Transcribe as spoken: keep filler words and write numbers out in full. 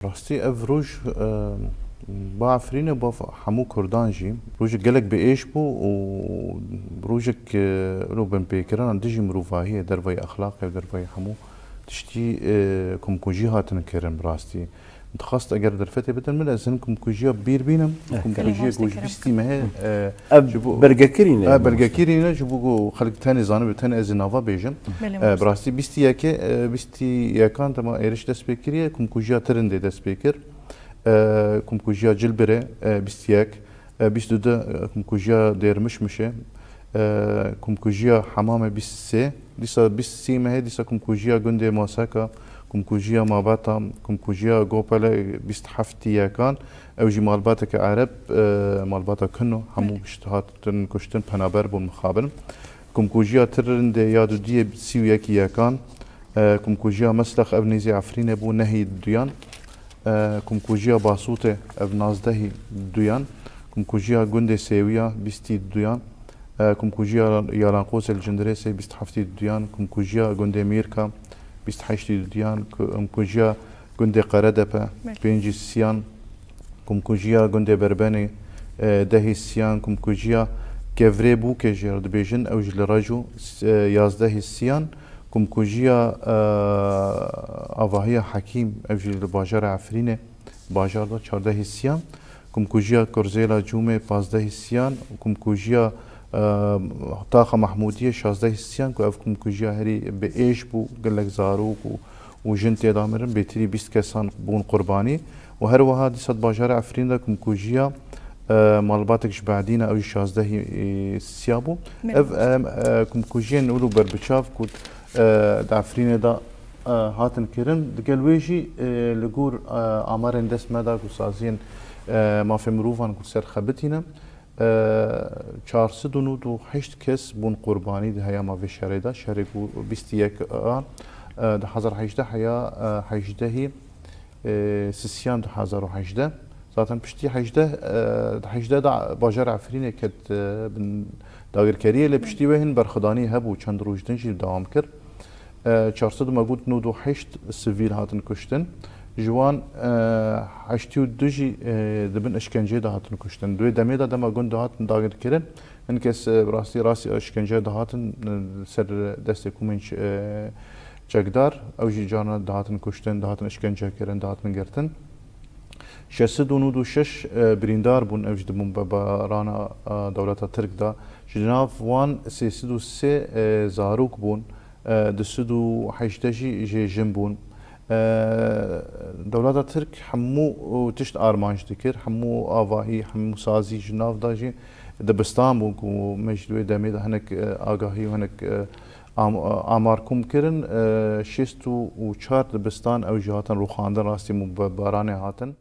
Rastî ev roj, e, ba Efrînê, ba hemû Kurdan jî rojek gelek bi êş bû û rojek, e, ilo binpêkirina dijî mirovahiyê, dervayî exlaqê û dervayî hemû tiştî, e, komkujî hatin kirin bi rastî. Dixwast eger derfetê bidin min, ez hin komkujiya bîr bînim. Evet. Komkujiya Gelek ku ji bîstî mehê, e, Ev ji bo belgekirî ne, e, mamoste? Belgekirî ne, ji bo ku xelk tenê zanibe, tenê ez ê nava bêjim. Belê, e, mamoste. Bi rastî bîstî yekê, e, bîstî yekan dema êriş dest pê kiriye, komkujiya Tirindê dest pê kir. E, komkujiya Cilbirê, e, bîst yek, e, bîst du de, e, komkujiya Dêrmişmişê, e, komkujiya Hemamê bîst sê, dîsa bîst sî mehê, dîsa komkujiya gundê Maseka, komkujiya Mabeta, komkujiya Gopele bîst heftî yekan, ew jî malbateke Ereb, e, malbata Kino, hemû Belê. Pişt hatin kuştin, penaber bûn mixabin. Komkujiya Tirindê ya dudiyê sî û yekî yekan, e, komkujiya Meslex ev nêzî Efrînê bû, nehî duyan. E, komkujiya Basûtê ev nazdehî duyan. Komkujiya gundê Sêwiya bîstî duyan. E, komkujiya Yalanqosê li Cindirêsê bîst heftî duyan. Komkujiya gundê Mîrka bîst heştî duyan. Komkujiya gundê Qeredepe Belê. Pêncî siyan. Komkujiya gundê Berbenê, e, dehî siyan. Komkujiya Kevrê Bûkê jê re dibêjin, ew jî li Reco, s-, e, yazdehî siyan. Komkujiya, e, Avahiya Hekîm, ev jî li bajara Efrînê, bajar de çardehî siyan. Komkujiya Kurzêla Cûmê pazdehî siyan. Komkujiya, e, Taxa Mehmûdiyê şazdehî siyan, ku ev komkujiya herî bi êş bû, gelek zarok û, û jin tê de mirin, bêtirî bîst kesan bûn qurbanî. Û her wiha dîsa di bajara Efrîn de komkujiya, e, malbatek ji Bedîn e, ew jî şazdehî, e, siya bû. Belê. Ev, e, e, komkujiyên wilo berbiçav ku, e, di Efrînê de, e, hatin kirin. Digel wê jî, e, li gor, e, amarên dest me de ku saziyên, e, mafê mirovan ku ser xebitî ne, e, çar sed û nod û heşt kes bûn qurbanî di heyama vê şerê de. Şerê ku bîst û yek a, e, du hazar hejdeh heya, e, hejdehî, e, sisiyan du hazar û hejdeh. Zaten piştî hejdeh, e, di hejdeh de bajara Efrînê ket, e, bin dagirkeriyê, lê piştî wê hin berxwedanî hebû, çend roj din jî dewam kir. E, çar sed û me got nod û heşt sivîl hatin kuştin. Ji wan, e, heştê û du jî, e, di bin işkenceyê de hatin kuştin. Di wê demê de dema gund dihatin dagirkirin, hin kes, e, bi rastî rastî işkenceyê dihatin, e, ser destê komên ç-, e, çekdar. Ew jî carna dihatin kuştin, dihatin işkence kirin, dihatin girtin. Şeş sed û nod û şeş, e, birîndar bûn, ev jî di bombebarana, e, dewleta Tirk de. Ji nav wan sê sed û sê, e, zarok bûn, e, du sed û hejdeh jî jê jin bûn. E, dewleta Tirk hemû tişt armanc dikir, hemû avahî, hemû sazî ji nav da jî dibistan bûn ku me ji wê demê de hinek, e, agahî û hinek, e, am-, amar kom kirin. E, şêst û çar dibistan ew jî hatin rûxandin, rastî bombebaranê hatin.